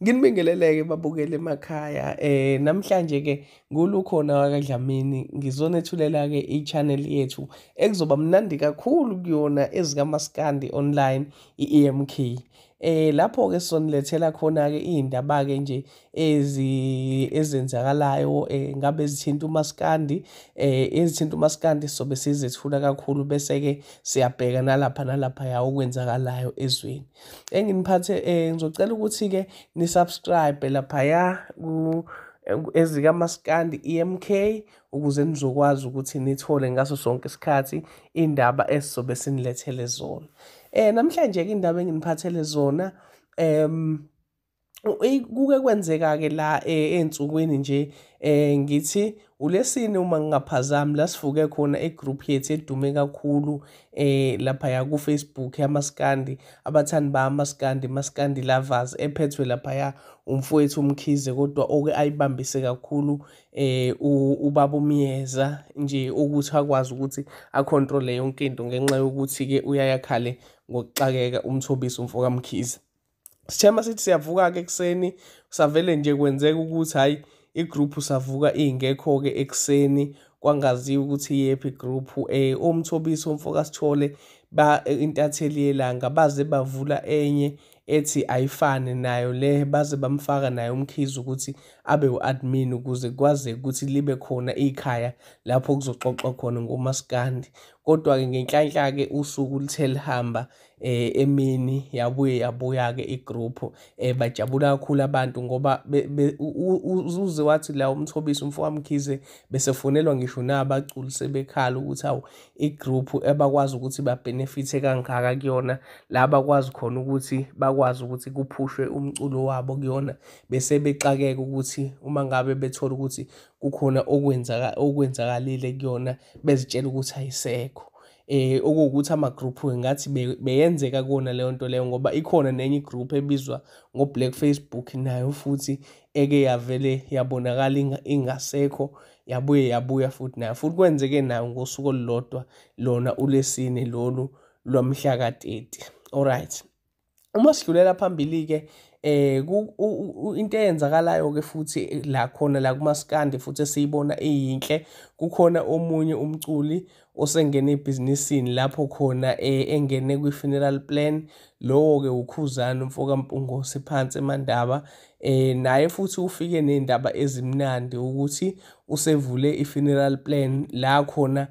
Nginibingelele-ke babukeli emakhaya. Namhlanje-ke nguLukhona wakaDlamini, ngizonethulela-ke i-channel yethu ekuzoba mnandi kakhulu kuyona ezikaMaskandi Online, i-EMK. Lapho-ke sizonilethela khona-ke iy'ndaba-ke nje ezenzakalayo ngabe zithinta umaskandi, ezithinta umaskandi sizobe sizethula kakhulu bese-ke siyabheka nalapha nalaphaya okwenzakalayo ezweni. Enginiphathe ngizocela ukuthi-ke ni-subscribe laphaya ku ezikaMaskandi EMK ukuze nizokwazi ukuthi nithole ngaso sonke isikhathi indaba esizobe sinilethele zona. Namhlanje-ke indaba enginiphathele zona kuke kwenzeka-ke la ey'nsukwini nje ngithi uLesine uma ngingaphazami la sivuke khona i-group yethu edume kakhulu laphaya ku-Facebook yamaskandi, abathandi bamaskandi, Maskandi Lovers, ephethwe laphaya umfowethu uMkhize, kodwa oke ayibambise kakhulu ubaba uMyeza nje ukuthi akwazi ukuthi akhontrole yonke into ngenxa yokuthi-ke uyaye akhale ngokuxakeka uMthobisi umfo kaMkhize. Sithe masithi siyavuka-ke ekuseni, savele nje kwenzeka ukuthi hhayi i-group savuka ingekho-ke ekuseni, kwangaziwa ukuthi iyephi i-group. UMthobisi umfo kaSithole ba intatheli yelanga baze bavula enye ethi ayifane nayo le, baze bamfaka naye uMkhize ukuthi abe u-admin ukuze kwazeke ukuthi libe khona ikhaya lapho kuzoxoxwa khona ngomaskandi. Kodwa-ke ngenhlanhla-ke usuku lithe lihamba emini yabuye yabuya-ke i-group. Bajabula kakhulu abantu ngoba uze wathi la uMthobisi umfo kaMkhize besefonelwa ngisho nabaculi sebekhala ukuthi hawu i-group ebakwazi ukuthi babhenefithe kangaka kuyona, la bakwazi khona ukuthi bakwazi ukuthi kuphushwe umculo wabo kuyona, bese bexakeka ukuthi uma ngabe bethola ukuthi kukhona okwenzakalile kuyona bezitshela ukuthi ayisekho. Okuwukuthi ama-group ngathi beyenzeka kuwona leyo nto leyo, ngoba ikhona nenye i-group ebizwa ngo-Black Facebook nayo futhi eke yavele yabonakala ingasekho, yabuye yabuya futhi nayo futhi kwenzeke nayo ngosuku olulodwa lona uLesine lolu lwamhla ka-30. Alright, uma sidlulela phambili-ke into eyenzakalayo-ke futhi la khona la kumaskandi futhi esiyibona iyinhle, kukhona omunye umculi osengene ebhizinisini lapho khona engene kwi-funeral plan. Lowo-ke uKhuzani umfo kaMpungose phansi eMandaba. Naye futhi ufike ney'ndaba ezimnandi ukuthi usevule i-funeral plan la khona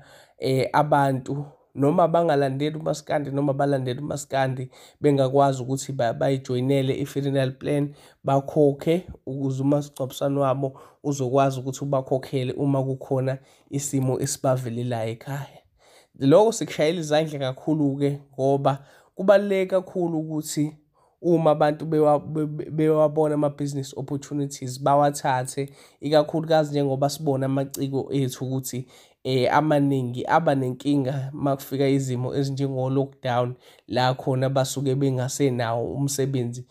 abantu noma bangalandeli umaskandi noma balandela umaskandi bengakwazi ukuthi bayijoyinele i-funeral plan, bakhokhe ukuze umasingcwabisane wabo uzokwazi ukuthi ubakhokhele uma kukhona isimo esibavelelayo ekhaya. Lokho sikushayela izandla kakhulu-ke ngoba kubaluleke kakhulu ukuthi uma abantu bewabona ama-business opportunities bawathathe, ikakhulukazi njengoba sibona amaciko ethu ukuthi amaningi aba nenkinga makufika izimo ezinjengo-lockdown la khona basuke bengasenawo umsebenzi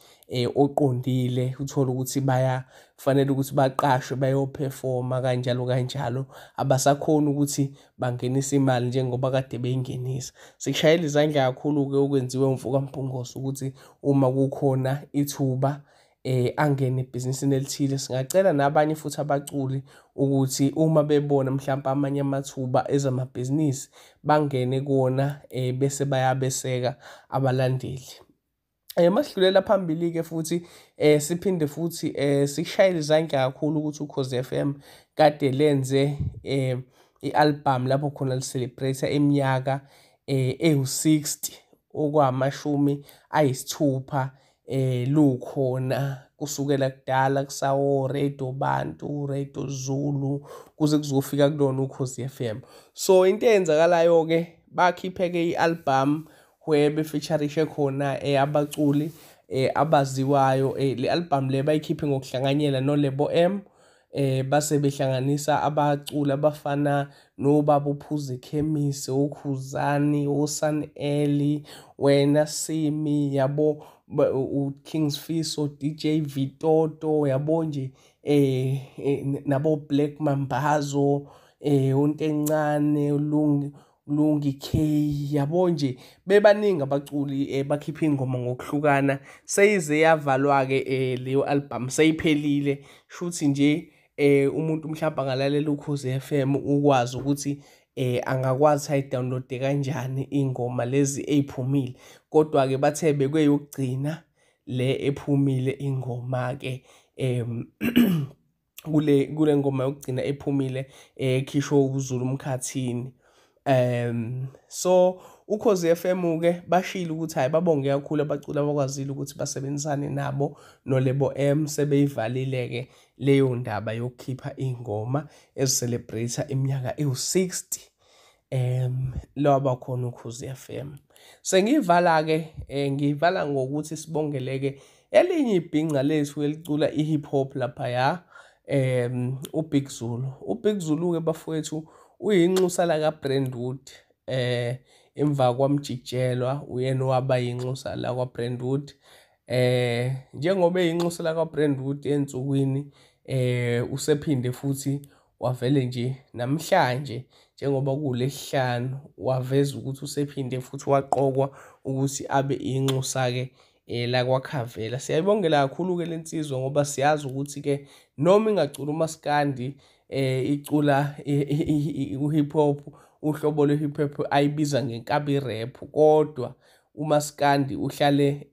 oqondile, uthole ukuthi bayafanele ukuthi baqashwe bayophefoma kanjalo kanjalo, abasakhoni ukuthi bangenise imali njengoba kade beyingenisa. Sikushayela izandla kakhulu-ke okwenziwe umfo kaMpungose ukuthi uma kukhona ithuba angene ebhizinisini elithile. Singacela nabanye futhi abaculi ukuthi uma bebona mhlampe amanye amathuba ezamabhizinisi bangene kuwona bese bayabeseka abalandeli. Masidlulela phambili-ke futhi siphinde futhi sikushayele izandla kakhulu ukuthi Ukhozi FM kade lenze i-album lapho khona li-celebrate iminyaka ewu-60 okwamashumi ayisithupha lukhona kusukela kudala kusawo Radio Bantu, Radio Zulu kuze kuzofika kulona Ukhozi FM. So into eyenzakalayo-ke bakhiphe-ke i-album where befeaturishe khona abaculi abaziwayo. Le album le bayikhiphe ngokuhlanganyela noLebo M, base behlanganisa abaculi abafana nobaba uPhuzekhemisi, uKhuzani, oSun Eli, wena Simi, yabo uKing Fiso, DJ Vitoto, yabo nje nabo Black Mambazo, uNtencane, uLungi Lungi K, yabo nje bebaningi abaculi bakhipha ingoma ngokuhlukana. Seyize yavalwa-ke leyo album, seyiphelile. Shuthi nje umuntu mhlawumbe angalalela Ukhozi FM ukwazi ukuthi angakwazi ayi-download-e kanjani iy'ngoma lezi ey'phumile. Kodwa-ke bathe bekweyokugcina le ephumile ingoma-ke kule ngoma yokugcina ephumile ekhishwe uZulu Mkhathini. So Ukhozi FM ke bashilo ukuthi hayi babonge kakhulu abaculi abakwazile ukuthi basebenzisane nabo noLebo M, sebeyivalile ke leyo ndaba yokukhipha ingoma ezi-celebrate iminyaka ewu-60 lwaba khona Ukhozi FM. Sengiyivala ke ngiyivala ngokuthi sibongeleke elinye ibhinca lethu elicula i-hip hop laphaya, uBig Zulu. UBig Zulu ke bafowethu uyinxusa la kaBrandwood, emva kwaMjikijelwa uyena owaba yinxusa la kwaBrandwood. Njengoba eyinxusa la kwaBrandwood ensukwini, usephinde futhi wavele nje namhlanje njengoba kuLesihlanu waveza ukuthi usephinde futhi waqokwa ukuthi abe inxusa ke la kwaKhavela. Siyayibongela kakhulu ke lensizwa ngoba siyazi ukuthi ke noma ingacula umaskandi, icula u-hip hop, uhlobo lwe-hip hop ayibiza ngenkabi rap, kodwa umaskandi uhlale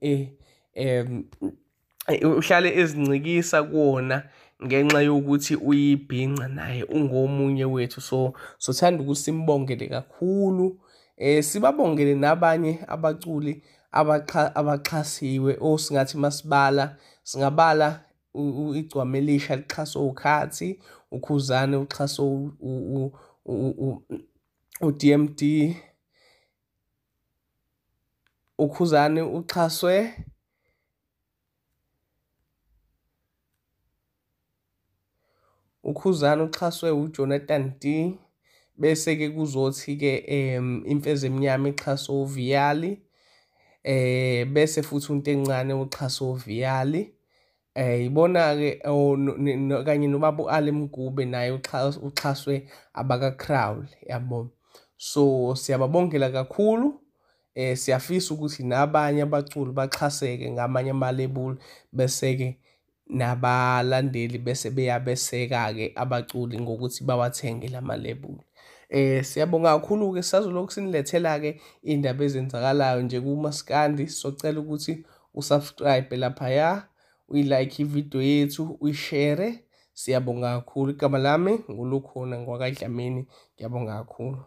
uhlale ezincikisa kuwona ngenxa yokuthi uyibhinca naye ungomunye wethu. So sothanda ukuthi simbongele kakhulu, sibabongele nabanye abaculi abaxhasiwe osingathi masibala singabala igcwama elisha lixhaswe uKhathi, uKhuzane uxhaswe u-DMD, uKhuzane uxhaswe uJonathan D, bese ke kuzothi ke Imfezi Emnyama ixhaswe uViyali, bese futhi uNtencane uxhaswe uViyali. Ibona ke kanye nobaba uAli Mgube naye uxhaswe abakaCrowl, yabo. So siyababongela kakhulu, siyafisa ukuthi nabanye abaculi baxhaseke ngamanye ama-label, bese ke nabalandeli bese beyabeseka ke abaculi ngokuthi bawathenge lama-label. Siyabonga kakhulu ke, sazolokhu sinilethela ke indaba ezenzakalayo nje kumaskandi. Socela ukuthi usubscribe laphaya, uyilike ivideo yethu, uyishare. Siyabonga kakhulu. Igama lami nguLukhona ngwakaDlamini. Ngiyabonga kakhulu.